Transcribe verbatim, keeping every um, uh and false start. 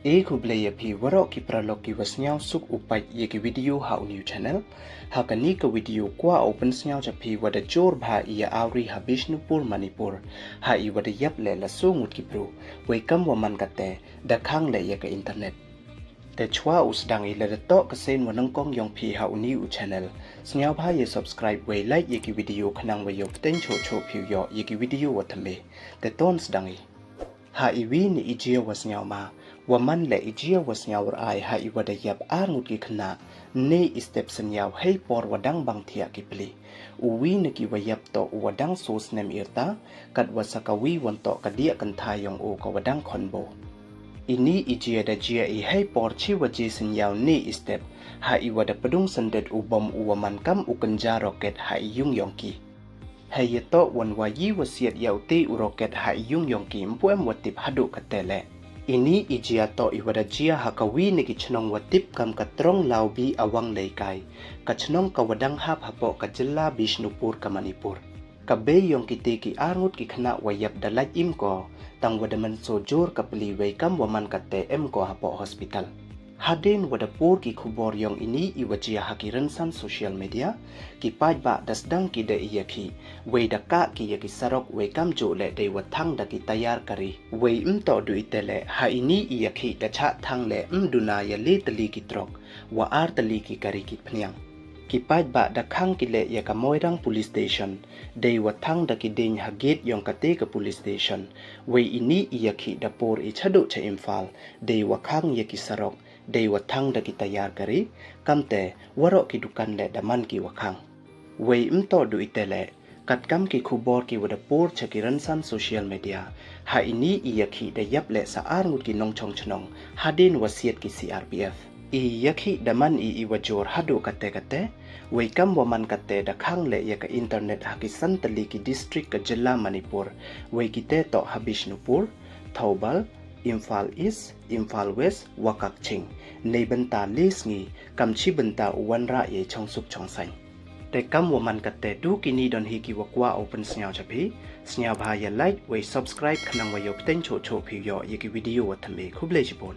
E khublei ya phi waroh ki paralok ki wa sniawsuk u pait ya ki video ha u new channel. Ha kani ka video kwah u pynsniaw cha phi wa da jur bha i ya awri ha Bishnupur, Manipur, ha i wa da yap leh la soo ngut ki bru, wei kam wa man kate da khang leh ya ka internet. Te chwa u sdang i, lada toh ka sien wa nyngkong yong phi ha u new u channel, sniawbha ya subscribe wei like ya ki video khnang wa yoh pteng choh choh phi u yoh ya ki video wa thymme. Te ton sdang i. Ha i wi ni i jia wa sniawma, wa man leh i jia wa sniaw rai ha i wa da yap ar ngut ki khynnah, ne i step sniaw hei por wa dang bang thiah ki pli. U wi na ki wa yap toh u wa dang soo snem yrta, kat wa sa ka wi wan toh ka diah kynthai yong u ka wa dang khon bo. Ini i jia da jia i hei por chi wa jia sniaw ne i step, ha i wa da pdung syndet u bom u wa man kam u kynja rocket ha i yung yong ki. Hei ya toh wan wa yi wa siat ya u te u rocket ha i yung yong ki, ym pu em wa tip haduh kate leh. Ini i jia toh i wa da jia ha ka wi na ki chnong wa tip kam ka Tronglawbi Awang Leikai, ka chnong ka wa dang hap hapoh ka jylla Bishnupur ka Manipur. Ka bei yong ki te ki ar ngut ki khynnah wa yap da lait im ko, tang wa da man soo jur ka pli, wei kam wa man kate em ko hapoh hospital. Hadien wa da pur ki khubor yong ini i wa jia ha ki rynsan social media, ki paidbah da sdang ki da i yakhih, wei da kah ki ya ki sarok, wei kamjooh leh dei wa thang da ki tayar kari. Wei ym toh du ite leh, ha ini i yakhih da chah thang leh ym duna ya le tylli ki truck, wa ar tylli ki kari ki phniang. Ki paidbah da khang ki leh ya ka Moirang Police Station, dei wa thang da ki dieñ ha gate yong kate ka police station. Wei ini i yakhih da pur i chaduh cha Imphal, dei wa khang ya ki sarok, dei wa thang da ki tayar kari, kamte waroh ki dukan leh da man ki wa khang. Wei ym toh du ite leh, kat kam ki khubor ki wa da pur cha ki rynsan social media, ha ini i yakhih da yap leh sa ar ngut ki nongchong chnong, hadien wa siat ki C R P F. I yakhih da man i i wa jur haduh kate kate, wei kam wa man kate da khang leh ya ka internet ha ki san tylli ki district ka jylla Manipur, wei kite toh ha Bishnupur, Thoubal, Imphal East, Imphal West, wa Kakching. Nei bynta le sngi, kam chi bynta u wanrah ya i chongsuk chongsaiñ. Te kam wa man kate du kini don hi ki wa kwah u pynsniaw cha phi, sniawbha ya like, wei subscribe khnang wa yoh pteng choh choh phi u yoh ya ki video wa thymme. Khublei chibun.